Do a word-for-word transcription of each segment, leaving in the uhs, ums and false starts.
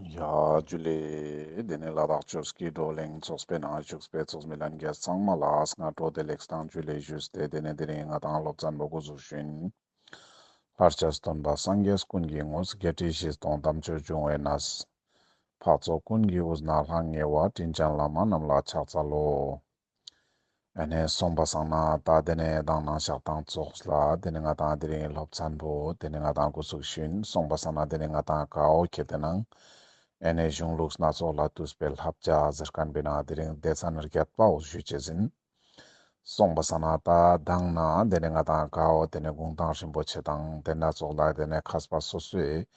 ཡ་ཇུ་ལེ། དེ་ནས་ལ་དྭགས་ཆོས་ཀྱི་བགྲོ་གླེང་ཚོགས་པའི་ནང་བཞུགས་པའི་ཚོགས་མི་ལྷན་རྒྱས་ཚང་མ་ལ་སྔ་དྲོ་བདེ་ལེགས་དང་ཇུ་ལེ་ཞུས་ཏེ། དེ་ནས་དེ་རིང་ང་ཏང་སློབ་ཚན་པོ་འགོ་ཚུགས་ཤིན། ལྷར་བཅས་སྟོན་པ་སངས་རྒྱས་ཀུན་གྱི་ངོ་བོ། བརྒྱད་ཁྲི་བཞི་སྟོང་དམ་ཆོས་འབྱུང་བའི་གནས། འཕགས་ཚོགས་ཀུན་གྱི་དབུས་ན་ལྷང་ངེ་བ། དྲིན་ཅན་བླ་མ་རྣམས་ལ་ཕྱག་འཚལ་ལོ། ཨ་ནེ་སོང་པ་སང་ན་ད་དེ་ནས་མདང་ནང་ཞག་དང་ཙོགས་ལ་དེ་ནས་ང་ཏང་དེ་རིང་སློབ་ཚན་པོ་དེ་ནས་ང་ཏང་འགོ་ཚུགས་ཤིན། སོང་པ་སང་ན་དེ་ནས་ང་ཏང་ག་འོ་ཁེ་ཏེ་ནང་ཨ་ནེ་གཞུང་ལུགས་སྣ་ཚོགས་ལས་བཏུས་པའི་བསླབ་བྱ་ཟེར་ཁན་པོའི་ནང་དེ་རིང་སྡེ་ཚན་བརྒྱད་པ་བོ་ཞུ་ཅེས་ཨིན། སོང་པ་སང་ན་ད་མདང་ནང་དེ་ནས་ང་ཏང་ག་འོ་དེ་ནས་གུང་ཐང་རིན་པོ་ཆེ་དང་དེ་སྣ་ཚོགས་ལ་དེ་ནས་མཁས་པ་སོ་སོའི་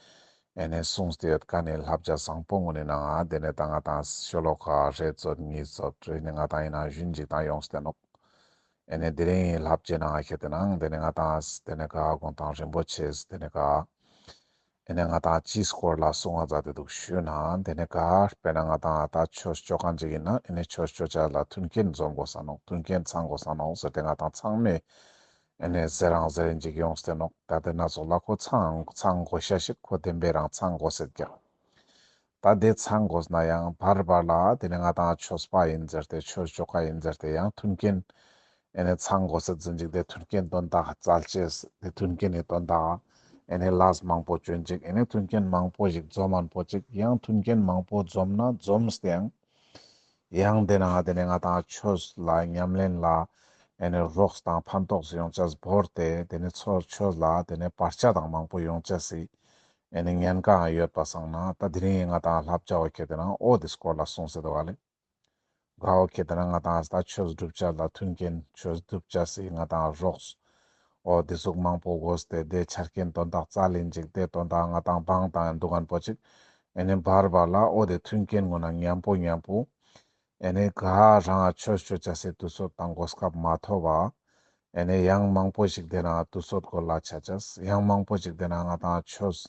ཨ་ནེ་གསུངས་ཏེ་ཡོད་ཁན་ནི་བསླབ་བྱ་བཟང་པོ་ངུན་ནི་ནང་ང་དེ་ནས་ད་ང་ཏང་ཤོ་ལོ་ཀ་རེ་ཙོགས་ཉིས་ཙོགས་རེ་ནས་ང་ཏང་ཨིན་ན་ཞུན་ཅིག་ཏང་ཡོངས་ཏེ་ནོག། ཨ་ནེ་དེ་རིང་བསླབ་བྱའི་ནང་ང་ཁེ་ཏེ་ནང་དེ་ནས་ང་ཏང་དེ་ནས་ག་གུང་ཐང་རིན་པོ་ཆེ་དེ་ནས་ག་ཨ་ནེ་ང་ཏང་ཅིའི་སྐོར་ལ་གསུང་ང་མཛད་དེ་འདུག་ཞུ་ན། དེ་ནས་ག་དཔེར་ན་ང་ཏང་ད་ཆོས་ཅོ་ཁན་ཅིག་ཨིན་ན་ཨ་ནེ་ཆོས་ཅོ་ཅེས་ལ་མཐུན་རྐྱེན་འཛོམས་དགོས་ས་ནོག། མཐུན་རྐྱེན་ཚང་དགོས་ས་ནོག་ཟེར་ཏེ་ང་ཏང་ཚང་མས་ཨ་ནེ་ཟེར་རང་ཟེར་རིན་ཅིག་ཡོངས་ཏེ་ནོག། ད་དེ་སྣ་ཚོགས་ལ་ཁོ་ཚང་ཚང་དགོས་ཤེས་ཤིག་ཁོ་བདེན་པའི་རང་ཚང་དགོས་སེད་ཀྱག། ད་དེ་ཚང་དགོས་ན་ཡང་བར་བར་ལ་དེ་ནས་ང་ཏང་ཆོས་པ་ཨིན་ཟེར་ཏེ་ཆོས་ཅོ་ཁན་ཨིན་ཟེར་ཏེ་ཡང་མཐུན་རྐྱེན་ཨ་ནེ་ཚང་དགོས་སེད་ཟེར་ཅིག་དེ་མཐུན་རྐྱེན་དོན་དག་བཙལ་ཅེས་དེ་མཐུན་རྐྱེན་ནི་དོན་དག་ཨ་ནེ་ལས་མང་པོ་ཅོན་ཅིག་ཨ་ནེ་མཐུན་རྐྱེན་མང་པོ་ཞིག་འཛོམས་མན་པོ་ཅིག་ཡང་མཐུན་རྐྱེན་མང་པོ་འཛོམས་ན་འཛོམས་ཏེ་ཡང་ཡང་དེ་ནང་དེ་ནས་ང་ཏང་ཆོས་ལ་ཉམས་ལེན་ལ་ཨ་ནེ་རོགས་དང་ཕན་ཐོགས་ཡོང་ཅེས་བོར་ཏེ་དེ་ནས་ཚོ་ཆོས་ལ་དེ་ནས་བར་ཆད་དང་མང་པོ་ཡོང་ཅེས་སི་ཨ་ནེ་ཉེན་ཁའང་ཡོད་པ་སང་ན་ད་དེ་རིང་ང་ཏང་བསླབ་བྱ་བོ་ཁེ་ཏེ་ནང་འོ་དེ་སྐོར་ལ་གསུངས་སེད་དོ་བ་ལེ། ག་འོ་ཁེ་ཏེ་ནང་ང་ཏང་ད་ཆོས་སྒྲུབ་ཅེས་ལ་མཐུན་རྐྱེན་ཆོས་སྒྲུབ་ཅེས་སི་ང་ཏང་རོགས་འོ་དེ་ཟུག་མང་པོ་དགོས་ཏེ་དེ་ཆ་རྐྱེན་དོན་དག་བཙལ་ཨིན་ཅིག་དེ་དོན་དག་ང་ཏང་བང་དང་འདུག་ཁན་པོ་ཅིག་ཨ་ནེ་བར་བར་ལ་འོ་དེ་མཐུན་རྐྱེན་ངུན་ན་མཉམ་པོ་མཉམ་པོ་ཨ་ནེ་ག་རང་ཆོས་ཅོ་ཅེས་སི་དུས་ཚོད་དང་གོ་སྐབས་མ་ཐོབ་པ་ཨ་ནེ་ཡང་མང་པོ་ཞིག་དེ་ནང་དུས་ཚོད་སྐོར་ལ་ཆ་ཅེས་ཡང་མང་པོ་ཞིག་དེ་ནང་ང་ཏང་ཆོས་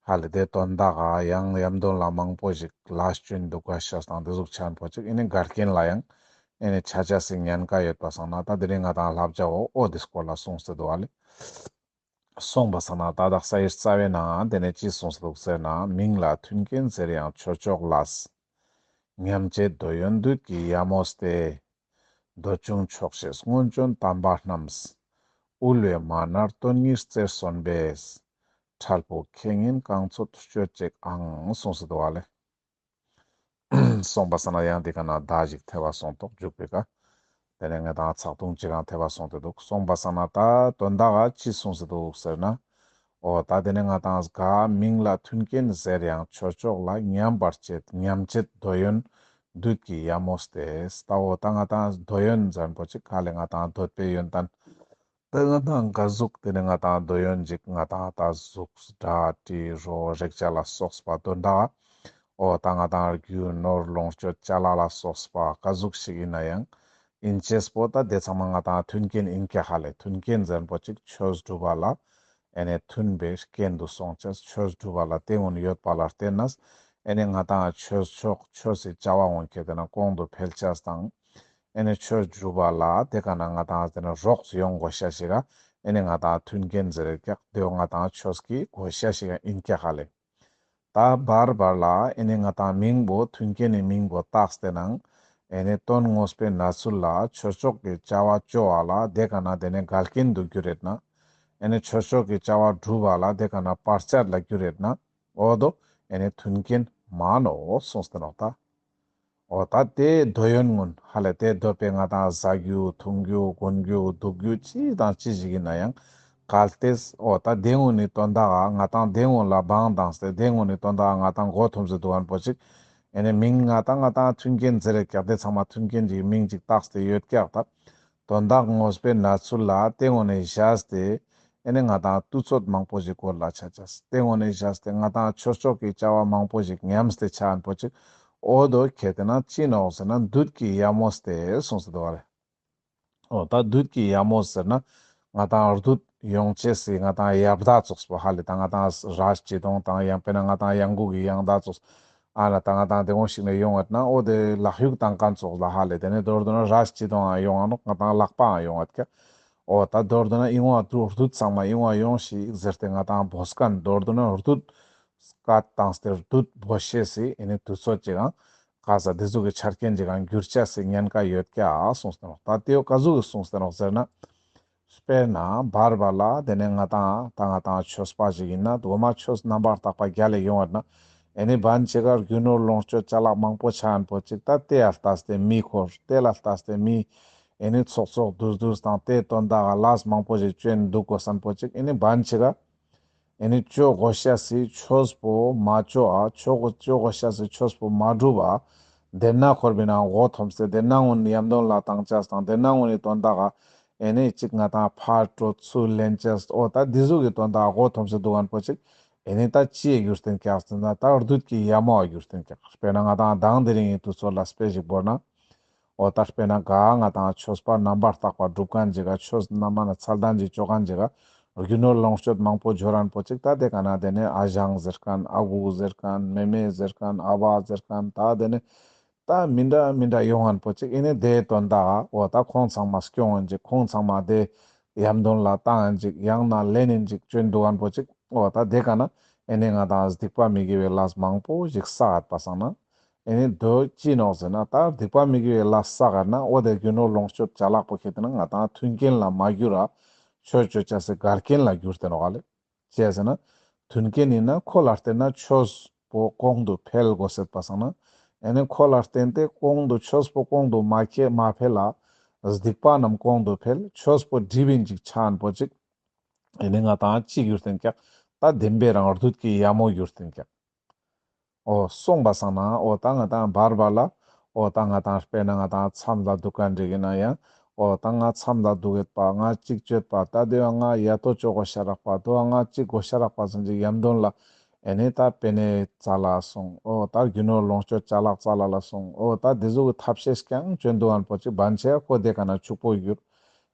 ཧ་ལེ་དེ་དོན་དག་ག་ཡང་ཡམ་དོན་ལ་མང་པོ་ཞིག་ལ་ཅོན་འདུག་ག་ཤེས་དང་དེ་ཟུག་ཆ་ཁན་པོ་ཅིག་ཨ་ནེ་འགལ་རྐྱེན་ལ་ཡང་ཨ་ནེ་ཆ་ཅེས་སི་ཉེན་ཁ་ཡོད་པ་སང་ན་ད་དེ་རིང་ང་ཏང་བསླབ་བྱ་བོ་འོ་དེ་སྐོར་ལ་གསུངས་སེད་དོ་བ་ལེ། སོང་པ་སང་ན་ད་དག་ས་ཡི་རྩ་བའི་ནང་དེ་ནས་ཅི་གསུངས་སེད་དུག་ཟེར་ན། མིང་ལ་མཐུན་རྐྱེན་ཟེར་ཡང་ཆོས་མཆོག་ལས། ཉམས་བྱེད་འདོད་ཡོན་བདུད་ཀྱི་ཡ་མོ་སྟེ། འདོད་ཆུང་ཆོག་ཤེས་སྔོན་བྱོན་དམ་པ་རྣམས། དབུལ་བའི་མ་ནར་དོན་གཉེར་རྩེར་སོན་པས། འཕྲལ་ཕུགས་ཁེ་ཉེན་གང་ཚོད་སྤྱོད་ཅིག་ཨང་གསུངས་སེད་དུག་པ་ལེ། སོང་པ་སང་ན་ཡང་དེ་ཀ་ན་ད་ཞིག་ཐེ་བ་སོང་ཏོག་འཇུག་པའི་ཀ། དེ་ནས་ང་ཏང་ཚག་ཏུང་ཅིག་རང་ཐེ་བ་སོང་སྟེ་དུག། སོང་པ་སང་ན་ད་དོན་དག་ག་ཅི་གསུངས་སེ་དུག་ཟེར་ན། འོ་ད་དེ་ནས་ང་ཏང་ག་མིང་ལ་མཐུན་རྐྱེན་ཟེར་ཡང་ཆོས་མཆོག་ལ་ཉམས་པར་བྱེད། ཉམས་བྱེད་འདོད་ཡོན་བདུད་ཀྱི་ཡ་མོ་སྟེ། ད་འོ་ད་ང་ཏང་འདོད་ཡོན་ཟེར་ཁན་པོ་ཅིག་ག་ལེ་ང་ཏང་འདོད་པའི་ཡོན་ཏན། ད་ང་ཏང་ག་ཟུག་དེ་ནས་ང་ཏང་འདོད་ཡོན་ཅིག་ང་ཏང་ད་གཟུགས་སྒྲ་དྲི་རོ་རེག་བྱ་ལ་སོགས་པ་དོན་དག། འོ་ད་ང་ཏང་རྒྱུ་ནོར་ལོངས་སྤྱོད་ཅ་ལག་ལ་སོགས་པ་ག་ཟུག་ཞིག་ཨིན་ན་ཡང་ཨིན་ཅེས་པོ་ད་དེ་ཚང་མ་ང་ཏང་མཐུན་རྐྱེན་ཨིན་ཀྱག་ཧ་ལེ། མཐུན་རྐྱེན་ཟེར་ཁན་པོ་ཅིག་ཆོས་སྒྲུབ་པ་ལ་ཨེ་ནེ་མཐུན་པའི་རྐྱེན་དུ་སོང་ཅེས། ཆོས་སྒྲུབ་པ་ལ་དེ་ངོ་ནི་ཡོད་པ་ལ་བརྟེན་ནས་ཨེ་ནེ་ང་ཏང་ཆོས་མཆོག་ཆོས་སི་བྱ་བ་ངོ་ཁེ་དེ་ན་གོང་དུ་འཕེལ་ཅེས་དང་། ཨེ་ནེ་ཆོས་སྒྲུབ་པ་ལ་དེ་ཀ་ན་ང་ཏང་དེ་ན་རོགས་ཡོང་དགོས་ཤེས་ཤིག་ག་ཨེ་ནེ་ང་ཏང་མཐུན་རྐྱེན་ཟེར་ཀྱག། དེ་བོ་ང་ཏང་ཆོས་ཀྱི་དགོས་ཤེས་ཤིག་ཨིན་ཀྱག་ཧ་ལེ། ད་བར་བར་ལ་ཨེ་ནེ་ང་ཏང་མིང་པོ་མཐུན་རྐྱེན་ནི་མིང་པོ་བཏགས་ཏེ་ནང་ཨེ་ནེ་དོན་དངོས་པོའི་གནས་ཚུལ་ལ་ཆོས་མཆོག་གི་བྱ་བ་ཅོ་བ་ལ་དེ་ཀ་ན་དེ་ནས་འགལ་རྐྱེན་དུ་འགྱུར་རེད་ན། ཨེ་ནེ་ཆོས་མཆོག་གི་བྱ་བ་སྒྲུབ་པ་ལ་དེ་ཀ་ན་བར་ཆད་ལ་འགྱུར་རེད་ན། འོ་དོ་ཨེ་ནེ་མཐུན་རྐྱེན་མན་ནོག་གསུངས་ཏེ་ནོག་ད། འོ་ད་དེ་འདོད་ཡོན་ངུན་ཧ་ལེ་དེ་འདོད་པའི་ང་ཏང་ཟ་རྒྱུ་འཐུང་རྒྱུ་གོན་རྒྱུ་འདུག་རྒྱུ་ཅི་དང་ཅི་ཞིག་ཨིན་ན་ཡང་གལ་ཏེ་འོ་ད་དེ་ངུན་ནི་དོན་དག་ག་ང་ཏང་དེ་ངུན་ལ་བང་བཏང་སྟེ་དེ་ངུན་ནི་དོན་དག་ག་ང་ཏང་མགོ་འཐོམས་སེ་དུག་ཁན་པོ་ཅིག། ཨེ་ནེ་མིང་ང་ཏང་ང་ཏང་མཐུན་རྐྱེན་ཟེར་རེད་ཀྱག། དེ་ཚང་མ་མཐུན་རྐྱེན་ཅིག་མིང་ཅིག་བཏགས་ཏེ་ཡོད་ཀྱག་ད། དོན་དག་དངོས་པོའི་གནས་ཚུལ་ལ་དེ་ངོ་ནས་བཞག་སྟེ་ཨེ་ནེ་ང་ཏང་དུས་ཚོད་མང་པོ་ཞིག་འགོར་ལ་ཆ་ཅེས། དེ་ངོ་ནས་བཞག་སྟེ་ང་ཏང་ཆོས་མཆོག་གི་བྱ་བ་མང་པོ་ཞིག་ཉམས་ཏེ་ཆ་ཁན་པོ་ཅིག། འོ་དོ་ཁེ་དེ་ན་ཅི་ནོག་ཟེར་ན་བདུད་ཀྱི་ཡ་མོ་སྟེ་གསུངས་སེ་དུག་པ་ལེ། འོ་ད་བདུད་ཀྱི་ཡ་མོ་ཟེར་ན་ང་ཏང་བདུད་ཡོང་ཅེས་སི་ང་ཏང་ཡ་བདག་ཙོགས་པོ་ཧ་ལེ། ད་ང་ཏང་ར་སྤྱི་དོང་དང་ཡང་དཔེར་ན་ང་ཏང་ཡང་གུ་གི་ཡང་བདག་ཙོགས། ཨ་ན་ད་ང་ཏང་དེ་ངོ་ཞིག་ནས་ཡོང་ངད་ན་འོ་དེ་ལག་གཡུག་བཏང་ཁན་ཙོགས་ལ་ཧ་ལེ། དེ་ནས་མདོར་བསྡུ་ན་ར་སྤྱི་དོང་ཡང་ཡོང་ང་ནོག། ང་ཏང་ལག་པའང་ཡོང་ངད་ཀྱག། འོ་ད་མདོར་བསྡུ་ན་ཨིན་བ་བདུད་ཚང་མ་ཨིན་བ་ཡོང་ཞིག་ཟེར་ཏེ་ང་ཏང་བོས་ཁན་མདོར་བསྡུ་ན་བདུད་ སྐད་བཏང་སྟེ་བདུད་བོ་ཤེས་སི་ཨེ་ནི་དུས་ཚོད་ཅིག་གང་ག་ས་དེ་ཟུག་གི་ཆ་རྐྱེན་ཅིག་གང་འགྱུར་ཆ་སི་ཉེན་ཁ་ཡོད་ཀྱག་གསུངས་ཏེ་ནོག། ད་དེའོ་ག་ཟུག་གི་གསུངས་ཏེ་ནོག་ཟེར་ན། དཔེར་ན་བར་བར་ལ་དེ་ནས་ང་ཏང་ད་ང་ཏང་ཆོས་པ་ཞིག་ཡིན་ན་འོ་མ་ཆོས་རྣམ་པར་དག་པ་རྒྱལ་ལ་ཡོང་བ་ན། ཨེ་ནི་བན་ཆེ་གར་རྒྱུ་ནོར་ལོངས་སྤྱོད་ཅ་ལག་མང་པོ་ཆ་ཡན་པོ་ཅིག་ད་དེ་ལ་ལྟས་ཏེ་མི་འཁོར་དེ་ལ་ལྟས་ཏེ་མི་ཨེ་ནི་ཚོགས་ཚོགས་འདུས་འདུས་དང་དེ་དོན་དག་ག་ལས་མང་པོ་ཞིག་བཅོན་འདུག་གོ་སན་པོ་ཅིག་ཨེ་ནི་བན་ཆེ་ག་ཨེ་ནི་ཅོ་གོ་ཤ་སི་ཆོས་པོ་མ་ཅོ་ཨ་ཅོ་གོ་ཅོ་གོ་ཤ་སི་ཆོས་པོ་མ་སྒྲུབ་ཨ། དེ་ན་འཁོར་བའི་ནང་མགོ་འཐོམས་ཏེ་དེ་ན་འུན་ཡམ་དོན་ལ་བཏང་ཅས་དང་དེ་ན་འུན་ནི་དོན་དག་ག་ཨེ་ནི་ཅིག་ང་ཏང་ཕར་སྤྲོ་ཚུར་ལེན་ཅས་འོ་ད་དེ་ཟུག་གི་དོན་དག་མགོ་འཐོམས་ཏེ་འདུག་གན་པོ་ཅིག་ཨེ་ནི་ད་ཅི་ཡེ་གྱུར་ཏེན་ཀྱག་ཟེར་ན་ད་བདུད་ཀྱི་ཡ་མོ་གྱུར་ཏེན་ཀྱག། དཔེར་ན་ང་ཏང་དང་དེ་རིང་ཡིན་དུས་ཚོད་ལ་དཔེ་ཞིག་བོར་ན། འོ་ད་དཔེར་ན་ག་ང་ཏང་ཆོས་པ་རྣམ་པར་དག་པ་སྒྲུབ་མཁན་ཅིག་ག་ཆོས་རྣམ་པ་ན་ཚད་ལྡན་ཅིག་ཅོ་མཁན་ཅིག་ག་རྒྱུ་ནོར་ལོངས་སྤྱོད་མང་པོ་འབྱོར་རན་པོ་ཅིག་ད་དེ་ག་ན་དེ་ནས་ཨ་ཞང་ཟེར་མཁན་ཨ་གུ་ཟེར་མཁན་མེ་མེ་ཟེར་མཁན་ཨ་བ་ཟེར་མཁན་ད་དེ་ནས་ད་མི་འདྲ་མི་འདྲ་ཡོང་ངན་པོ་ཅིག་ཨེ་ནི་དེའི་དོན་དག་འོ་ད་ཁོང་ཚང་མ་སྐྱོང་ངན་ཅིག་ཁོང་ཚང་མ་དེ་ཡམ་དོན་ལ་བཏང་ངན་ཅིག་ཡང་ན་ལེན་ངན་ཅིག་བཅོན་འདུག་ངན་པོ་ཅིག་འོ་ད་དེ་ག་ན་ཨེ་ནི་ང་ཏང་སྡིག་པ་མི་དགེ་བའི་ལས་མང་པོ་ཞིག་བསགས་ཡོད་པ་སང་ན། ཨེ་ནི་དོ་ཅི་ནོག་ཟེར་ན་ད་སྡིག་པ་མི་དགེ་བའི་ལས་བསགས་ཡོད་ན་འོ་དེ་རྒྱུ་ནོར་ལོངས་སྤྱོད་ཅ་ལག་པོ་ཁེ་ཏེ་ན་ང་ཏང་མཐུན་རྐྱེན་ལ་མ་གྱུར་ར་ཆོས་ཅོ་ཅས་སི་འགལ་རྐྱེན་ལ་གྱུར་ཏེ་ནོག་ལེ། ཅི་ཟེར་ན་མཐུན་རྐྱེན་ཡིན་ན་ཁོ་ལ་བརྟེན་ན་ཆོས་པོ་གོང་དུ་འཕེལ་དགོས་ཟེར་པ་སང་ན། ཨེ་ནི་ཁོ་ལ་བརྟེན་ཏེ་གོང་དུ་ཆོས་པོ་གོང་དུ་མ་ཁེ་མ་འཕེལ་ལ་སྡིག་པ་རྣམས་གོང་དུ་འཕེལ་ཆོས་པོ་སྒྲིབ་ཡིན་ཅིག་ཆ་ཡན་པོ་ཅིག་ཨེ་ནི་ང་ཏང་ཅི་གྱུར་ཏེན་ཀྱག་ད་བདེན་པའི་རང་བདུད་ཀྱི་ཡ་མོ་གྱུར་ཏེན་ཀྱག། འོ་སོང་པ་སང་ན་འོ་ད་ང་ཏང་བར་བར་ལ་འོ་ད་ང་ཏང་དཔེར་ན་ང་ཏང་མཚམས་ལ་འདུག་མཁན་ཅིག་ཡིན་ན་ཡང་འོ་ད་ང་མཚམས་ལ་འདུག་ཡོད་པ་ང་གཅིག་སྤྱོད་པ་ད་དེ་བ་ང་ཡ་ཏོ་ཅོ་གོ་ཤ་རག་པ་དོ་བ་ང་གཅིག་གོ་ཤ་རག་པ་ཟེར་ཅིག་ཡམ་དོན་ལ་ཨེ་ནི་ད་པེ་ནེ་ཙལ་ལ་སོང་འོ་ད་རྒྱུ་ནོར་ལོངས་སྤྱོད་ཅ་ལག་ཙལ་ལ་ལ་སོང་འོ་ད་དེ་ཟུག་གི་ཐབས་ཤེས་ཀྱང་བཅོན་འདུག་ངན་པོ་ཅིག་བན་ཆེ་ཁོ་དེ་ག་ན་ཕྱུག་པོ་གྱུར།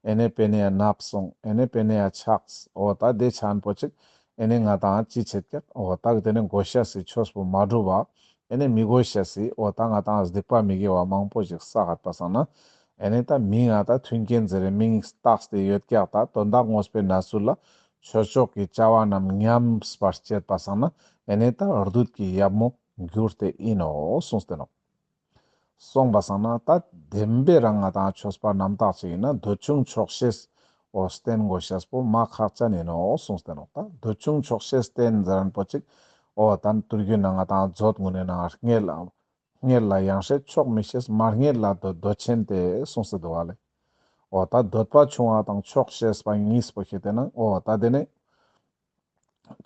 ཨེ་ནེ་པེ་ནེ་ཡ་ནབ་སོང་། ཨེ་ནེ་པེ་ནེ་ཡ་ཆགས། འོ་ད་དེ་ཆ་ཡན་པོ་ཅིག་ཨེ་ནེ་ང་ཏང་ཅི་ཆེད་ཀྱག། འོ་ད་དེ་ནེ་གོ་ཤ་སི་ཆོས་པོ་མ་སྒྲུབ་པ། ཨེ་ནེ་མི་གོ་ཤ་སི་འོ་ད་ང་ཏང་སྡིག་པ་མི་དགེ་བ་མང་པོ་ཞིག་བསགས་ཡོད་པ་སང་ན། ཨེ་ནེ་ད་མིང་ང་ད་མཐུན་རྐྱེན་ཟེར་རེ་མིང་བཏགས་ཏེ་ཡོད་ཀྱག་ད་དོན་དག་དངོས་པོའི་གནས་ཚུལ་ལ་ཆོས་ཕྱོགས་ཀྱི་བྱ་བ་རྣམས་ཉམས་པར་བྱེད་པ་སང་ན་ཨེ་ནེ་ད་བདུད་ཀྱི་ཡ་མོ་གྱུར་ཏེ་ཡིན་ནོག་གསུངས་ཏེ་ནོག། སོང་པ་སང་ན་ད་བདེན་པའི་རང་ང་ཏང་ཆོས་པ་རྣམ་དག་ཅིག་ཡིན་ན་འདོད་ཆུང་ཆོག་ཤེས་འོ་བསྟེན་དགོས་ཤེས་པོ་མ་ཁག་ཅན་ཡིན་ནོག་གསུངས་ཏེ་ནོག། ད་འདོད་ཆུང་ཆོག་ཤེས་བསྟེན་ཟེར་མཁན་པོ་ཅིག་འོ་ད་དུས་རྒྱུན་ན་ང་ཏང་མཛོད་ངོས་ནས་ན་སྔས་ལ་སྔས་ལ་ཡང་སྲིད་ཆོག་མི་ཤེས་མ་སྔས་ལ་འདོད་འདོད་ཆེན་ཏེ་གསུངས་ཏེ་འདུག་པ་ལེ། འོ་ད་འདོད་པ་ཆུང་བ་དང་ཆོག་ཤེས་པ་གཉིས་པོ་ཁེ་ཏེ་ན་འོ་ད་དེ་ནེ་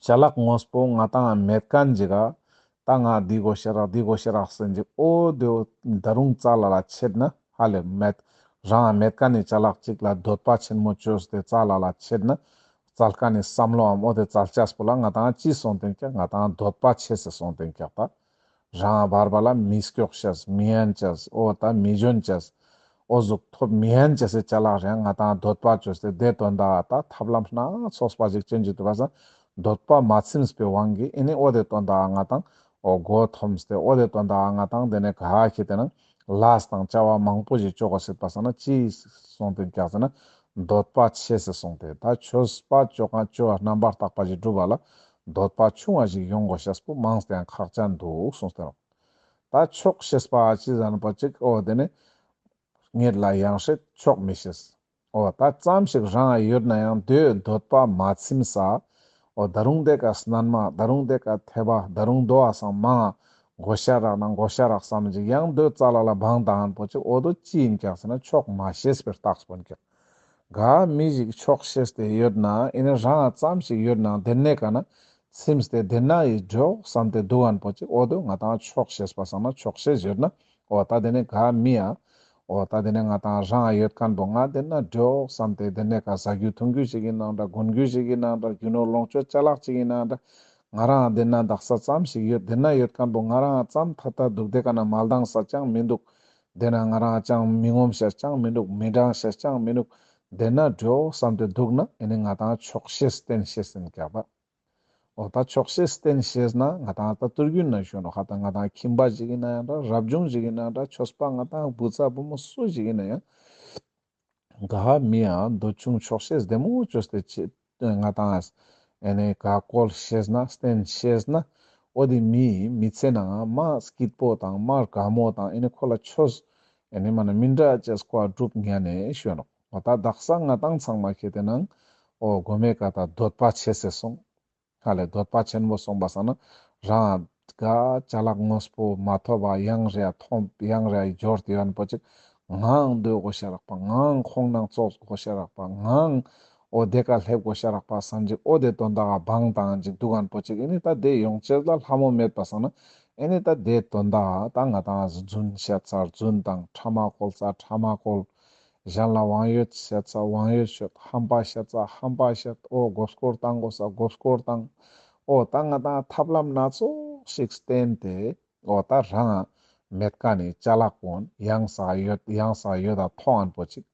ཅ་ལག་དངོས་པོ་ང་ཏང་མེད་མཁན་ཅིག་ག་ད་ང་འདི་དགོས་ཤ་རག་འདི་དགོས་ཤ་རག་ཟེར་ཅིག་འོ་དེ་ད་རུང་ཙལ་ལ་ལ་ཆེད་ན་ཧ་ལས་མེད། རང་མེད་མཁན་ནི་ཅ་ལག་ཅིག་ལ་འདོད་པ་ཆེན་མོ་བཅོས་ཏེ་ཙལ་ལ་ལ་ཆེད་ན་ཙལ་མཁན་ནི་བསམ་བློའམ་འོ་དེ་ཙལ་ཅེས་པོ་ལ་ང་ཏང་ཅི་སོང་སྟེ་ཀྱག། ང་ཏང་འདོད་པ་ཆེ་སེ་སོང་སྟེ་ཀྱག་ད། རང་བར་བར་ལ་མི་སྐྱོག་ཤེས་མི་ཡན་ཅེས་འོ་ད་མི་འཇོན་ཅེས་འོ་ཟུག་ཐོབ་མི་ཡན་ཅེས་སི་ཅ་ལག་རེ་ང་ཏང་འདོད་པ་བཅོས་ཏེ་དེ་དོན་དག་ད་ཐབས་ལམ་སྣ་ཚོགས་པ་ཞིག་ཅན་ཅིག་འདུག་པ་སང་འདོད་པ་མ་ཚིམས་པའི་དབང་གིས་ཨེ་ནེ་འོ་དེ་དོན་དག་ང་ཏང་འོ་མགོ་འཐོམས་ཏེ་འོ་དེ་དོན་དག་ང་ཏང་དེ་ནེ་ག་ཁེ་ཏེ་ན་ལས་དང་བྱ་བ་མང་པོ་ཞིག་བཅོ་གོ་སྲིད་པ་སང་ན་ཅི་སོང་སྟེ་ཀྱག་ཟེར་ན་འདོད་པ་ཆེ་སེ་སོང་སྟེ་ད་ཆོས་པ་བཅོ་མཁན་བཅོ་བ་རྣམ་པར་དག་པ་ཞིག་སྒྲུབ་པ་ལ་འདོད་པ་ཆུང་བ་ཞིག་ཡོང་དགོས་ཤེས་པོ་མང་སྟེ་ཡང་ཁག་ཅན་འདུག་གསུངས་ཏེ་ནོག། ད་ཆོག་ཤེས་པ་ཅི་ཟེར་མཁན་པོ་ཅིག་འོ་དེ་ནེ་སྔས་ལ་ཡང་སྲིད་ཆོག་མི་ཤེས། འོ་ད་ཙམ་ཞིག་རང་ཡོད་ན་ཡང་དེ་འདོད་པ་མ་ཚིམས་ས། འོ་ད་རུང་དེ་ཀ་སྣན་མ་ད་རུང་དེ་ཀ་ཐེ་བ་ད་རུང་དོ་བ་སང་མང་ང་དགོས་ཤ་རག་ན་དགོས་ཤ་རག་བསམ་ཅིག་ཡང་དེ་ཙལ་ལ་ལ་བང་བཏང་མཁན་པོ་ཅིག་འོ་དོ་ཅི་ཡིན་ཀྱག་ཟེར་ན་ཆོག་མ་ཤེས་པའི་རྟགས་པོ་ཡིན་ཀྱག། ག་མི་ཞིག་ཆོག་ཤེས་ཏེ་ཡོད་ན་ཨེ་ནེ་རང་ཙམ་ཞིག་ཡོད་ན་དེ་ནེ་ག་ན་ཚིམས་ཏེ་དེ་ན་ཡི་འགྲོ་བསམ་སྟེ་འདུག་མཁན་པོ་ཅིག་འོ་དོ་ང་ཏང་ཆོག་ཤེས་པ་སང་ན་ཆོག་ཤེས་ཡོད་ན་འོ་ད་དེ་ནེ་ག་མི་ཡ་འོ་ད་དེ་ནེ་ང་ཏང་རང་ཡོད་མཁན་པོ་ང་དེ་ན་འགྲོ་བསམ་སྟེ་དེ་ནེ་ག་ཟ་རྒྱུ་འཐུང་རྒྱུ་ཞིག་ཡིན་ནའང་འདྲ་གོན་རྒྱུ་ཞིག་ཡིན་ནའང་འདྲ་རྒྱུ་ནོར་ལོངས་སྤྱོད་ཅ་ལག་ཅིག་ཡིན་ནའང་འདྲ་ང་རང་དེ་ན་འདག་ས་ཙམ་ཞིག་ཡོད་དེ་ན་ཡོད་མཁན་པོ་ང་རང་ཙམ་ཐ་ཐ་འདུག་དེ་ཀ་ན་མ་ལྡང་ས་ཅང་མི་འདུག། དེ་ན་ང་རང་ཅང་མི་ངོམས་ཤེས་ཅང་མི་འདུག་མི་འགྲང་ཤེས་ཅང་མི་འདུག། དེ་ན་འགྲོ་བསམ་སྟེ་འདུག་ན་ཨེ་ནེ་ང་ཏང་ཆོག་ཤེས་བསྟེན་ཤེས་ཡིན་ཀྱག་པ། འོ་ད་ཆོག་ཤེས་བསྟེན་ཤེས་ན་ང་ཏང་ད་དུས་རྒྱུན་ན་ཞུ་ནོག་ཧ་ད་ང་ཏང་ཁྱིམ་པ་ཞིག་ཡིན་ན་ཡང་འདྲ་རབ་བྱུང་ཞིག་ཡིན་ན་ཡང་འདྲ་ཆོས་པ་ང་ཏང་བུ་ཚ་བུ་མོ་སུ་ཞིག་ཡིན་ན་ཡང་ག་མི་ཡང་འདོད་ཆུང་ཆོག་ཤེས་བདེ་མོ་བཅོས་ཏེ་ཆེ་ང་ཏང་ཨེ་ནེ་ག་བཀོལ་ཤེས་ན་བསྟེན་ཤེས་ན་ འོ་དེ་མིའི་མི་ཚེ་ནང་མ་སྐྱིད་པོ་དང་མ་དགའ་མོ་དང་ཨེ་ནི་ཁོ་ལ་ཆོས་ཨེ་ནི་མ་ན་མི་འདྲ་ཅེས་ཁོ་ཨ་སྒྲུབ་ཉན་ནས་ཞུ་ནོག་འོ་ད་དག་ས་ང་ཏང་ཚང་མ་ཁེ་ཏེ་ནང་འོ་གོ་མེ་ཀ་ད་འདོད་པ་ཆེ་སེ་སོང་། ཧ་ལས་འདོད་པ་ཆེན་པོ་སོང་པ་སང་ན་རང་ག་ཅ་ལག་དངོས་པོ་མ་ཐོབ་པ་ཡང་རེ་ཐོབ་ཡང་རེ་འབྱོར་ཏེ་ཡོད་པོ་ཅིག་ངའང་སྡོད་དགོས་ཤ་རག་པ་ངའང་ཁོང་ནང་ཙོགས་དགོས་ཤ་རག་པ་ངའང་འོ་དེ་ཀ་སླེབས་དགོས་ཤ་རག་པ་བསམ་ཅིག་འོ་དེ་དོན་དག་ག་བང་དང་ཅིག་འདུག་གན་པོ་ཅིག་ཨེ་ནི་ད་དེ་ཡོང་ཅེས་ལ་ལྷ་མོ་མེད་པ་སང་ན་ཨེ་ནི་ད་དེ་དོན་དག་ག་ད་ང་ཏང་རྫུན་བཤད་ས་རྫུན་དང་ཕྲ་མ་བཀོལ་ས་ཕྲ་མ་བཀོལ། གཞན་ལ་དབང་ཡོད་བཤད་ས་དབང་ཡོད་བཤད། ཧམ་པ་བཤད་ས་ཧམ་པ་བཤད། འོ་མགོ་སྐོར་བཏང་དགོས་ས་མགོ་སྐོར་བཏང་། འོ་ད་ང་ཏང་ཐབས་ལམ་སྣ་ཚོགས་ཤིག་བསྟེན་ཏེ་འོ་ད་རང་མེད་ཀ་ནི་ཅ་ལག་གུན་ཡང་ས་ཡོད་ཡང་ས་ཡོད་ད་མཐོང་ཨན་པོ་ཅིག་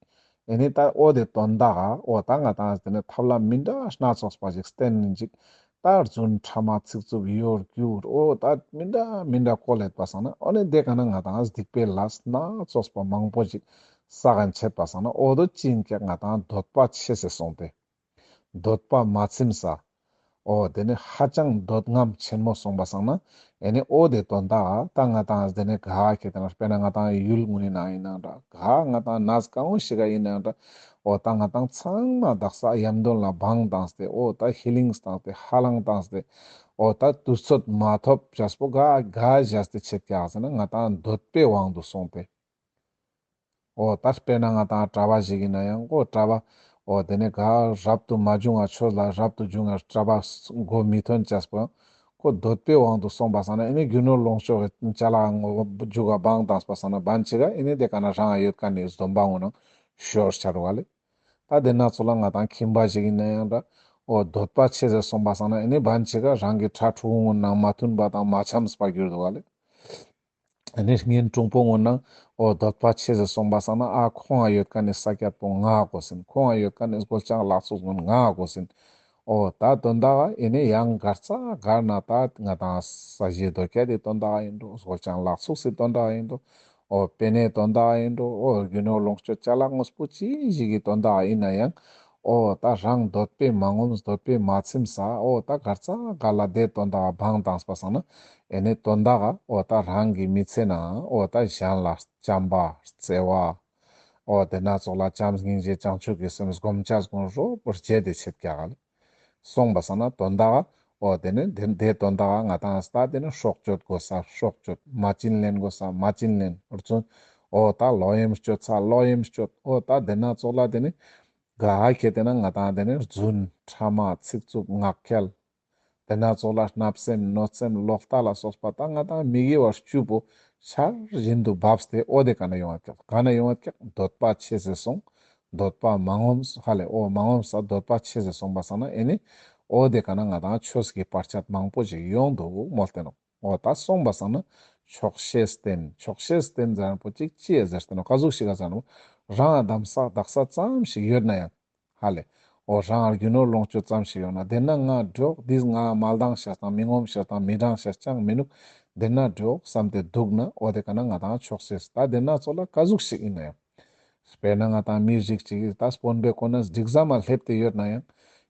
ཨེ་ནི་ད་འོ་དེ་དོན་དག་ག་འོ་ད་ང་ཏང་དེ་ནི་ཐབས་ལམ་མི་འདྲ་སྣ་ཚོགས་པ་ཞིག་བསྟེན་ནི་ཅིག་ད་རྫུན་ཕྲ་མ་ཚིག་རྩུབ་གཡོ་སྒྱུ་འོ་ད་མི་འདྲ་མི་འདྲ་བཀོལ་ལེད་པ་སང་ན་འོ་ནི་དེ་ཀ་ན་ང་ཏང་སྡིག་པའི་ལས་སྣ་ཚོགས་པ་མང་པོ་ཞིག་བསགས་ཨན་ཆད་པ་སང་ན་འོ་དོ་ཅིན་ཀྱག་ང་ཏང་འདོད་པ་ཆེ་སེ་སོང་སྟེ། འདོད་པ་མ་ཚིམས་ས། འོ་དེ་ནི་ཧ་ཅང་འདོད་རྔམ་ཆེན་མོ་སོང་པ་སང་ན། ཨེ་ནི་འོ་དེ་དོན་དག་ག་ད་ང་ཏང་དེ་ནི་ག་ཁེ་ཏེ་ན་དཔེར་ན་ང་ཏང་ཡུལ་ངུན་ནི་ནང་ཡིན་ནའང་འདྲ། ག་ང་ཏང་ནས་གང་བོ་ཞིག་ག་ཡིན་ནའང་འདྲ། འོ་ད་ང་ཏང་ཚང་མ་དག་ས་ཡམ་དོན་ལ་བང་བཏང་སྟེ་འོ་ད་ཧི་ལིང་བཏང་སྟེ་ཧ་ལང་བཏང་སྟེ། འོ་ད་དུས་ཚོད་མ་ཐོབ་ཅེས་པོ་ག་ག་བཞག་སྟེ་ཆད་ཀྱག་ཟེར་ན་ང་ཏང་འདོད་པའི་དབང་དུ་སོང་སྟེ། འོ་ད་དཔེར་ན་ང་ཏང་གྲྭ་པ་ཞིག་ཡིན་ན་ཡང་ཁོ་གྲྭ་པ་འོ་དེ་ནས་ག་རབ་ཏུ་མ་བྱུང་བ་ཆོས་ལ་རབ་ཏུ་བྱུང་བ་གྲྭ་པ་མགོ་མི་ཐོན་ཅེས་པོ་ཁོ་འདོད་པའི་དབང་དུ་སོང་པ་སང་ན་ཨེ་ནི་རྒྱུ་ནོར་ལོངས་སྤྱོད་ཀྱི་ཅ་ལག་ངོ་རྒྱུ་ག་བང་བཏང་པ་སང་ན་བན་ཅིག་ག་ཨེ་ནི་དེ་ཀ་ན་རང་ཡོད་ཀ་ནི་སྡོམ་པ་ངོ་ནང་ཤོར་ཆ་རུ་བ་ལེ། ད་དེ་ན་ཚོ་ལ་ང་ཏང་ཁྱིམ་པ་ཞིག་ཡིན་ན་ཡང་འདྲ། འོ་འདོད་པ་ཆེ་སེ་སོང་པ་སང་ན་ཨེ་ནི་བན་ཅིག་ག་རང་གི་ཕྲུ་གུ་ངོ་ནང་མ་མཐུན་པ་དང་མ་འཆམས་པ་གྱུར་འདུག་བ་ལེ། ཨ་ནི་གཉེན་དྲུང་པོ་ངོ་ནང་འོ་འདོད་པ་ཆེ་སེ་སོང་པ་སང་ན་ཨ་ཁོང་ང་ཡོད་ཀ་ནི་ས་ཀྱད་པོ་ང་དགོས་ཟིན། ཁོང་ང་ཡོད་ཀ་ནི་སྒོ་ལྕང་ལག་ཚུགས་ཀུན་ང་དགོས་ཟིན། འོ་ད་དོན་དག་ཨེ་ནི་ཡང་གར་ཙ་གར་ན་ད་ང་ཏང་ས་གཞི་རྡོ་སྐྱ་དེ་དོན་དག་ཡིན་འགྲོ། སྒོ་ལྕང་ལག་ཚུགས་སི་དོན་དག་ཡིན་འགྲོ། འོ་པེ་ནེ་དོན་དག་ཡིན་འགྲོ། འོ་རྒྱུ་ནོར་ལོངས་སྤྱོད་ཅ་ལག་དངོས་པོ་ཅི་ཞིག་གི་དོན་དག་ཡིན་ན་ཡང་འོ་ད་རང་འདོད་པས་མ་ངོམས་འདོད་པས་མ་ཚིམས་ས་འོ་ད་གར་ཙ་གར་ལ་དེ་དོན་དག་བང་བཏང་པ་སང་ན་ཨེ་ནི་དོན་དག་ག་འོ་ད་རང་གི་མི་ཚེ་ནང་འོ་ད་གཞན་ལ་བྱམས་པ་བརྩེ་བ་འོ་དེ་ན་ཚོགས་ལ་བྱམས་སྙིང་རྗེ་བྱང་ཆུབ་ཀྱི་སེམས་སྒོམ་ཆ་སྒོམ་རོ་པོར་བྱེད་དེ་ཆེད་ཀྱག་ལེ། སོང་པ་སང་ན་དོན་དག་ག་འོ་དེ་ནི་དེ་དེ་དོན་དག་ག་ང་ཏང་ས་དེ་ནི་སྲོག་གཅོད་དགོས་ས་སྲོག་གཅོད། མ་བྱིན་ལེན་དགོས་ས་མ་བྱིན་ལེན་རྫུན། འོ་ད་ལོག་གཡེམ་སྤྱོད་ས་ལོག་གཡེམ་སྤྱོད། འོ་ད་དེ་ན་ཚོགས་ལ་དེ་ནི་ག་ཧ་ཁེ་ཏེ་ན་ང་ཏང་དེ་ནི་རྫུན་ཕྲ་མ་ཚིག་རྩུབ་ངག་འཁྱལ། དེ་ན་ཚོགས་ལ་བརྣབ་སེམས་གནོད་སེམས་ལོག་ལྟ་ལ་སོགས་པ་ད་ང་ཏང་མི་དགེ་བ་བཅུ་པོ་ཆར་བཞིན་དུ་བབས་ཏེ་འོ་དེ་ག་ན་ཡོང་བ་ཀྱག་ག་ན་ཡོང་བ་ཀྱག་འདོད་པ་ཆེ་སེ་སོང་། འདོད་པ་མ་ངོམས་ཧ་ལས་འོ་མ་ངོམས་ས་འདོད་པ་ཆེ་སེ་སོང་པ་སང་ན་ཨེ་ནི་འོ་དེ་ག་ན་ང་ཏང་ཆོས་ཀྱི་བར་ཆད་མང་པོ་ཞིག་ཡོང་འདུག་མོལ་ཏེ་ནོག་འོ་ད་སོང་པ་སང་ན་ཆོག་ཤེས་བསྟེན། ཆོག་ཤེས་བསྟེན་ཟེར་པོ་ཅིག་ཅི་ཡ་ཟེར་ཏེ་ནོག་ག་ཟུག་ཞིག་ག་ཟེར་ནོག་རང་ང་དམ་ས་དག་ས་ཙམ་ཞིག་ཡོད་ན་ཡང་ཧ་ལས། འོ་རང་ང་རྒྱུ་ནོར་ལོངས་སྤྱོད་ཙམ་ཞིག་ཡོད་ན་དེ་ན་ང་འགྲོགས་འདིས་ང་མ་ལྡང་ཤེས་དང་མི་ངོམས་ཤེས་དང་མི་འགྲང་ཤེས་ཅང་མི་ནུག་དེ་ན་འགྲོགས་བསམ་སྟེ་འདུག་ན་འོ་དེ་ག་ན་ང་ཏང་ཆོག་ཤེས་ད་དེ་ན་ཚོགས་ལ་ག་ཟུག་ཞིག་ཡིན་ན་ཡང་། དཔེར་ན་ང་ཏང་མི་རིགས་ཅིག་གིས་ད་དཔོན་པོའི་གོ་གནས་འགྲིག་ཙམ་མ་སླེབས་ཏེ་ཡོད་ན་ཡང་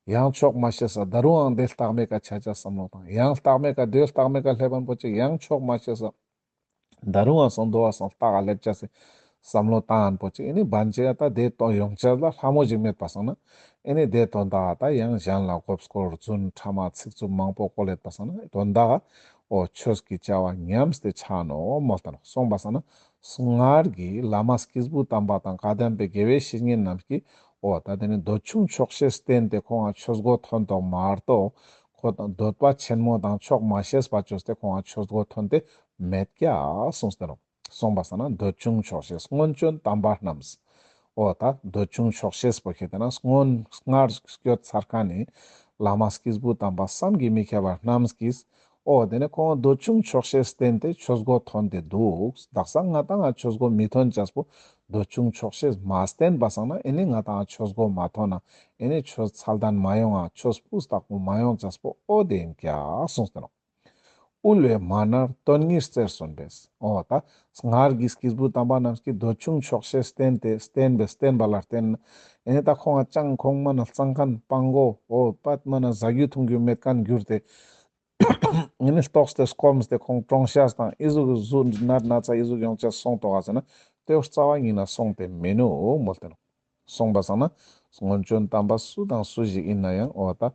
ཡང་ཆོག་མ་ཤེས་ས་ད་རུང་ཡང་དེ་ལྟག་མེད་ཀ་ཆ་ཆ་བསམ་བློ་བཏང་ཡང་ལྟག་མེད་ཀ་དེ་ལྟག་མེད་ཀ་སླེབས་པ་པོ་ཅིག་ཡང་ཆོག་མ་ཤེས་ས་ད་རུང་ཡང་སང་དོ་བ་སང་ལྟག་ག་སླེབས་ཆ་སི་བསམ་བློ་བཏང་པོ་ཅིག་ཨེ་ནི་བན་ཅིག་ད་དེ་དོན་ཡོང་ཆ་ལ་ལྷ་མོ་ཞིག་མེད་པ་སང་ན་ཨེ་ནི་དེ་དོན་དག་ད་ཡང་གཞན་ལ་མགོ་སྐོར་རྫུན་ཕྲ་མ་ཚིག་རྩུབ་མང་པོ་བཀོལ་ལེད་པ་སང་ན་དོན་དག་འོ་ཆོས་ཀྱི་བྱ་བ་ཉམས་ཏེ་ཆ་ནོག་མོལ་ཏེ་ནོག་སོང་པ་སང་ན། སྔར་གྱི་བླ་མ་སྐྱེས་བུ་དམ་པ་དང་བཀའ་གདམས་པའི་དགེ་བའི་བཤེས་གཉེན་རྣམས་ཀྱིས་འོ་ད་དེ་ནི་འདོད་ཆུང་ཆོག་ཤེས་བསྟེན་ཏེ་ཁོང་ང་ཆོས་སྒོ་ཐོན་ཏོག་མ་གཏོགས་ཁོ་དང་འདོད་པ་ཆེན་མོ་དང་ཆོག་མ་ཤེས་པ་བཅོས་ཏེ་ཁོང་ང་ཆོས་སྒོ་ཐོན་ཏེ་མེད་ཀྱག་གསུངས་ཏེ་ནོག་སོང་པ་སང་ན་འདོད་ཆུང་ཆོག་ཤེས་སྔོན་བྱོན་དམ་པ་རྣམས། འོ་ད་འདོད་ཆུང་ཆོག་ཤེས་པོ་ཁེ་ཏེ་ན་སྔོན་སྔར་སྐྱོད་ཚར་མཁན་ནི་བླ་མ་སྐྱེས་བུ་དམ་པ་བསམ་གྱིས་མི་ཁྱབ་པ་རྣམས་ཀྱིས། འོ་དེ་ནས་ཁོང་འདོད་ཆུང་ཆོག་ཤེས་བསྟེན་ཏེ་ཆོས་སྒོ་ཐོན་ཏེ་འདུག་དག་ས་ང་ཏང་ང་ཆོས་སྒོ་མི་ཐོན་ཅེས་པོ་འདོད་ཆུང་ཆོག་ཤེས་མ་བསྟེན་པ་སང་ན་ཨེ་ནི་ང་ཏང་ང་ཆོས་སྒོ་མ་ཐོན་ན་ཨེ་ནི་ཆོས་ཚད་ལྡན་མ་ཡོང་ང་ཆོས་སྤུས་དག་པོ་མ་ཡོང་ཅེས་པོ་འོ་དེ་ཡིན་ཀྱག་གསུངས་ཏེ་ནོག་དབུལ་བའི་མ་ནར་དོན་གཉེར་རྩེར་སོན་པས། འོ་ད་སྔར་གྱི་སྐྱེས་བུ་དམ་པ་རྣམས་ཀྱིས་འདོད་ཆུང་ཆོག་ཤེས་བསྟེན་ཏེ་བསྟེན་པའི་བསྟེན་པ་ལ་བརྟེན་ཨེ་ནི་ད་ཁོང་ང་ཅང་ཁོང་མ་ན་གཙང་མཁན་སྤང་གོ་འོ་པད་མ་ན་ཟ་རྒྱུ་འཐུང་རྒྱུ་མེད་མཁན་གྱུར་ཏེ། ཨེ་ནི་ལྟོགས་ཏེ་སྐོམས་ཏེ་ཁོང་གྲོངས་ཤེས་དང་ཨི་ཟུག་གི་ཟུག་ནད་ན་ཚ་ཨི་ཟུག་ཡོང་ཅེས་སོང་ཏོག་ག་ཟེར་ན་ཏེ་བོ་རྩ་བ་ཉིད་ན་སོང་སྟེ་མི་ནུག་མོལ་ཏེ་ནོག། སོང་པ་སང་ན་སྔོན་བྱོན་དམ་པ་སུ་དང་སུ་ཞིག་ཨིན་ན་ཡང་འོ་ད་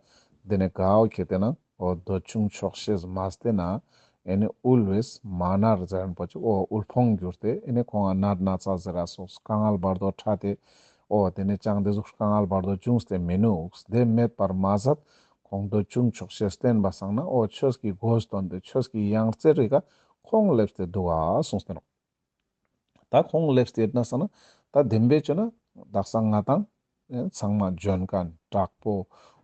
ཏེ་ནེ་ག་བོ་ཁེ་ཏེ་ན་འོ་འདོད་ཆུང་ཆོག་ཤེས་མ་སྟེ་ན་ཨེ་ནི་དབུལ་བས་མ་ནར་ཟེར་ཁན་པོ་ཅིག་འོ་དབུལ་ཕོངས་གྱུར་ཏེ་ཨེ་ནི་ཁོང་ང་ནད་ན་ཚ་ཟེར་ར་སོགས་དཀའ་ངལ་བར་དོ་ཕྲད་དེ་འོ་ཏེ་ནེ་ཅང་ཏེ་ཟུག་དཀའ་ངལ་བར་དོ་བྱུང་སྟེ་མི་ནུག། ཏེ་མེད་པར་མ་ཟད་ཁོང་འདོད་ཆུང་ཆོག་ཤེས་བསྟེན་པ་སང་ན་འོ་ཆོས་ཀྱི་སྒོ་སྟོན་ཏེ་ཆོས་ཀྱི་ཡང་རྩེར་རིག་ག་ཁོང་སླེབས་ཏེ་འདུག་ག་གསུངས་ཏེ་ནོག། ད་ཁོང་སླེབས་ཏེ་ཡོད་ན་སང་ན་ད་བདེན་པའི་ཆོས་ན་དག་ས་ང་དང་ཨེ་ཚང་མ་འཇོན་ཁན་དྲག་པོ་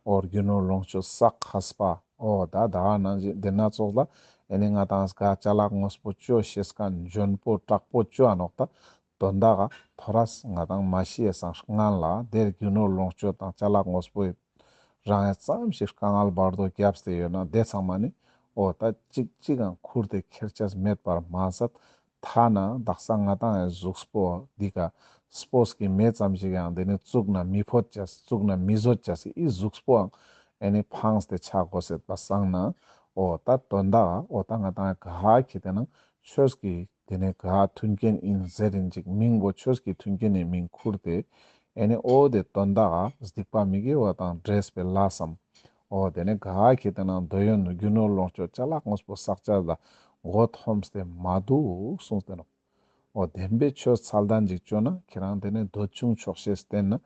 འོ་རྒྱུ་ནོར་ལོངས་སྤྱོད་བསགས་མཁས་པ་འོ་ད་ད་ག་ནང་བཞིན་ཏེ་ན་ཙོགས་ལ་ཨེ་ནི་ང་དང་ག་ཅ་ལག་དངོས་པོ་ཅོ་ཤེས་ཁན་འཇོན་པོ་དྲག་པོ་ཅོ་འ་ནོག་ད། དོན་དག་ག་ཐོ་རས་ང་དང་མ་ཤི་ཡ་སང་སྔན་ལ་ཏེ་རྒྱུ་ནོར་ལོངས་སྤྱོད་དང་ཅ་ལག་དངོས་པོ་རང་ཡ་ཙམ་ཞིག་དཀའ་ངལ་བར་དོ་རྒྱབ་སྟེ་ཡོད་ན་ཏེ་ཚང་མ་ནི་འོ་ད་ཅིག་ཅིག་གང་ཁུར་ཏེ་ཁྱེར་ཅེས་མེད་པར་མ་ཟད་ཐ་ན་དག་ས་ང་དང་ཡ་གཟུགས་པོ་འདི་ཀ་སྤོས་ཀྱི་མེ་ཙམ་ཞིག་ཡང་ཏེ་ནི་བཙུགས་ན་མི་ཕོད་ཅེས་བཙུགས་ན་མི་བཟོད་ཅེས་སི་ཨི་གཟུགས་པོའང་ཨེ་ནི་ཕངས་ཏེ་ཆ་དགོས་ཟེར་པ་སང་ན་འོ་ད་དོན་དག་ག་འོ་ད་ང་དང་ཡ་ག་ཁེ་ཏེ་ན་ཆོས་ཀྱི་ཏེ་ནེ་ག་མཐུན་རྐྱེན་ཨིན་ཟེར་རིན་ཅིག་མིང་བོ་ཆོས་ཀྱི་མཐུན་རྐྱེན་ནི་མིང་ཁུར་ཏེ་ཨེ་ནི་འོ་ཏེ་དོན་དག་ག་སྡིག་པ་མི་དགེ་བ་དང་འདྲེས་པའི་ལས་སམ། འོ་ཏེ་ནེ་ག་ཁེ་ཏེ་ན་འདོད་ཡོན་རྒྱུ་ནོར་ལོངས་སྤྱོད་ཅ་ལག་དངོས་པོ་བསགས་ཅེས་ལ་མགོ་འཐོམས་ཏེ་མ་འདུག་གསུངས་ཏེ་ནོག། འོ་བདེན་པའི་ཆོས་ཚད་ལྡན་ཅིག་ཅོ་ན་ཁྱེ་རང་ཏེ་ནེ་འདོད་ཆུང་ཆོག་ཤེས་བསྟེན་ན་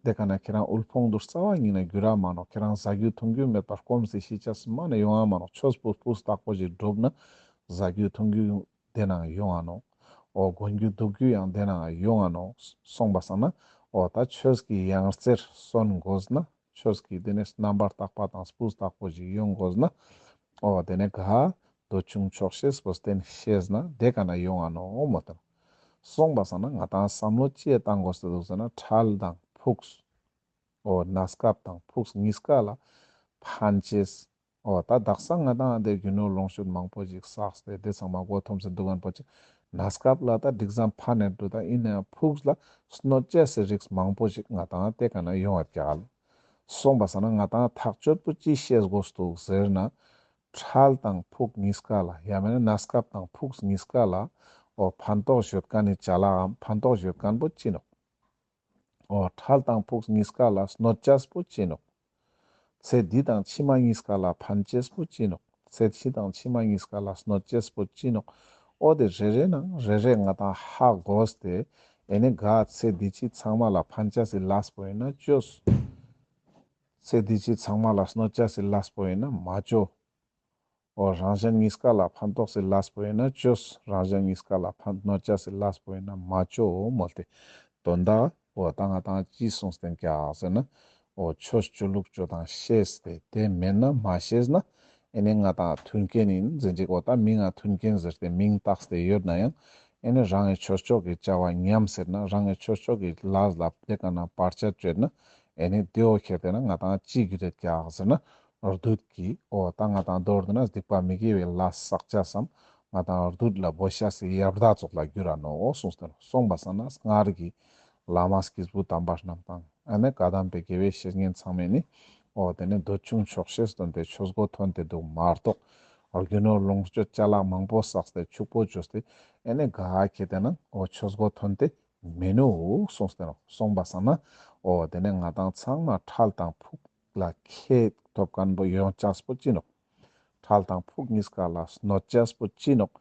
ཏེ་ཀ་ན་ཁྱེ་རང་དབུལ་ཕོངས་དུ་རྩ་བ་ཉིད་ན་འགྱུར་ར་མ་ནོག། ཁྱེ་རང་ཟ་རྒྱུ་འཐུང་རྒྱུ་མེད་པར་སྐོམ་སྟེ་ཤི་ཅེས་མ་ནེ་ཡོང་ང་མ་ནོག། ཆོས་པོ་སྤུས་དག་པོ་ཞིག་སྒྲུབ་ན་ཟ་རྒྱུ་འཐུང་རྒྱུ་ཏེ་ནང་ཡོང་ང་ནོག། འོ་གོན་རྒྱུ་དུག་རྒྱུ་ཡང་ཏེ་ནང་ཡོང་ང་ནོག། སོང་པ་སང་ན་འོ་ད་ཆོས་ཀྱི་ཡང་རྩེར་སོན་དགོས་ན་ཆོས་ཀྱི་ཏེ་ནེ་རྣམ་པར་དག་པ་དང་སྤུས་དག་པོ་ཞིག་ཡོང་དགོས་ན་འོ་ཏེ་ནེ་ག་འདོད་ཆུང་ཆོག་ཤེས་པོ་བསྟེན་ཤེས་ན་ཏེ་ཀ་ན་ཡོང་ང་ནོག་མོལ་ཏེ་ནོག། སོང་པ་སང་ན་ང་དང་བསམ་བློ་ཅི་ཡ་བཏང་དགོས་ཏེ་འདུག་ཟེར་ན་འཕྲལ་དང་ཕུགས། འོ་གནས་སྐབས་དང་ཕུགས་གཉིས་ཀ་ལ་ཕན་ཅེས། འོ་ད་དག་ས་ང་དང་ཏེ་རྒྱུ་ནོར་ལོངས་སྤྱོད་མང་པོ་ཞིག་བསགས་ཏེ་ཏེ་ཚང་མ་མགོ་འཐོམས་སེ་འདུག་མཁན་པོ་ཅིག་གནས་སྐབས་ལ་ད་འགྲིག་ཙམ་ཕན་ནེ་འགྲོ་ད་ཨིན་ན་ཡང་ཕུགས་ལ་གནོད་ཅེས་སི་རིགས་མང་པོ་ཞིག་ང་དང་ཏེ་ཀ་ན་ཡོང་བ་རྒྱག་ལ། སོང་པ་སང་ན་ང་དང་ཐག་ཆོད་པོ་ཅི་ཤེས་དགོས་འདུག་ཟེར་ན་འཕྲལ་དང་ཕུགས་གཉིས་ཀ་ལ་ཡང་མེན་ན་གནས་སྐབས་དང་ཕུགས་གཉིས་ཀ་ལ་འོ་ཕན་ཐོགས་ཡོད་མཁན་ནི་ཅ་ལག་གམ་ཕན་ཐོགས་ཡོད་མཁན་པོ་ཅི་ནོག། འོ་འཕྲལ་དང་ཕུགས་གཉིས་ཀ་ལ་གནོད་ཅེས་པོ་ཅི་ནོག། ཚེ་འདི་དང་ཕྱི་མ་གཉིས་ཀ་ལ་ཕན་ཅེས་པོ་ཅི་ནོག། ཚེ་འདི་དང་ཕྱི་མ་གཉིས་ཀ་ལ་གནོད་ཅེས་པོ་ཅི་ནོག། འོ་ཏེ་རེ་རེ་ནང་རེ་རེ་ང་དང་ཧ་གོ་སྟེ་ཨེ་ནི་ག་ཚེ་འདི་ཕྱི་ཚང་མ་ལ་ཕན་ཅེས་སི་ལས་པོ་ཨིན་ན་ཅོས། ཚེ་འདི་ཕྱི་ཚང་མ་ལ་གནོད་ཅེས་སི་ལས་པོ་ཨིན་ན་མ་ཅོ། འོ་རང་གཞན་གཉིས་ཀ་ལ་ཕན་ཐོགས་སི་ལས་པོ་ཨིན་ན་ཅོས། རང་གཞན་གཉིས་ཀ་ལ་ཕན་གནོད་ཅེས་སི་ལས་པོ་ཨིན་ན་མ་ཅོ་མོལ་ཏེ། དོན་དག་འོ་ད་ང་དང་ཅི་གསུངས་ཏེ་རྒྱག་ཟེར་ན་འོ་ཆོས་ཅོ་ལུགས་ཅོ་སྟངས་ཤེས་ཏེ་ཏེ་མེན་ན་མ་ཤེས་ན་ཨེ་ནི་ང་དང་མཐུན་རྐྱེན་ཨིན་ཟེར་ཅིག་འོ་ད་མིང་ང་མཐུན་རྐྱེན་ཟེར་ཏེ་མིང་བཏགས་ཏེ་ཡོད་ན་ཡང་ཨེ་ནི་རང་གི་ཆོས་ཕྱོགས་ཀྱི་བྱ་བ་ཉམས་ཟེར་ན་རང་གི་ཆོས་ཕྱོགས་ཀྱི་ལས་ལ་ཏེ་ཀ་ན་བར་ཆད་བཅོས་ན་ཨེ་ནི་ཏེ་བོ་ཁྱེར་ཏེ་ན་ང་དང་ཅི་གྱུར་རེད་རྒྱག་ཟེར་ན། བདུད་ཀྱི་འོ་ད་ང་དང་མདོར་བསྡུ་ན་སྡིག་པ་མི་དགེ་བའི་ལས་བསགས་ཅེས་སམ་ང་དང་བདུད་ལ་འབོད་ཤེས་སི་ཡ་བདག་ཙོགས་ལ་འགྱུར་ར་ནོག་གསུངས་ཏེ་ནོག། སོང་པ་སང་ན་སྔར་གྱི་བླ་མ་སྐྱེས་བུ་དམ་པ་རྣམས་དང་ཨ་ནི་བཀའ་གདམས་པའི་དགེ་བའི་བཤེས་གཉེན་ཚང་མས་ནི་འོ་ཏེ་ནི་འདོད་ཆུང་ཆོག་ཤེས་སྟོན་ཏེ་ཆོས་སྒོ་ཐོན་ཏེ་འདུག་མ་གཏོགས་རྒྱུ་ནོར་ལོངས་སྤྱོད་ཅ་ལག་མང་པོ་བསགས་ཏེ་ཕྱུག་པོ་བཅོས་ཏེ་ཨ་ནི་ག་ཁྱེར་ཏེ་ན་འོ་ཆོས་སྒོ་ཐོན་ཏེ་མི་ནུག་གསུངས་ཏེ་ནོག། སོང་པ་སང་ན་འོ་ཏེ་ནི་ང་དང་ཚང་མ་འཕྲལ་དང་ཕུགས་ལ་ཁེ་ཐོབ་མཁན་པོ་ཡོང་ཅེས་པོ་ཅི་ནོག། འཕྲལ་དང་ཕུགས་གཉིས་ཀ་ལ་གནོད་ཅེས་པོ་ཅི་ནོག།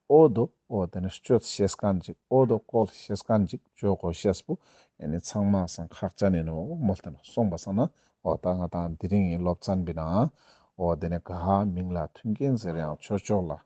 འོ་དོ་འོ་ཏེ་ནི་སྤྱོད་ཤེས་མཁན་ཅིག་འོ་དོ་བཀོལ་ཤེས་མཁན་ཅིག་ཅོ་དགོས་ཤེས་པོ་ཨེ་ནི་ཚང་མ་སང་ཁག་ཅན་ཨིན་ནོག་མོལ་ཏེ་ནོག། སོང་པ་སང་ན་འོ་ད་ང་དང་དེ་རིང་གི་སློབ་ཚན་པོའི་ནང་འོ་ཏེ་ནི་ག་མིང་ལ་མཐུན་རྐྱེན་ཟེར་ཡང་ཆོས་ཕྱོགས་ལ་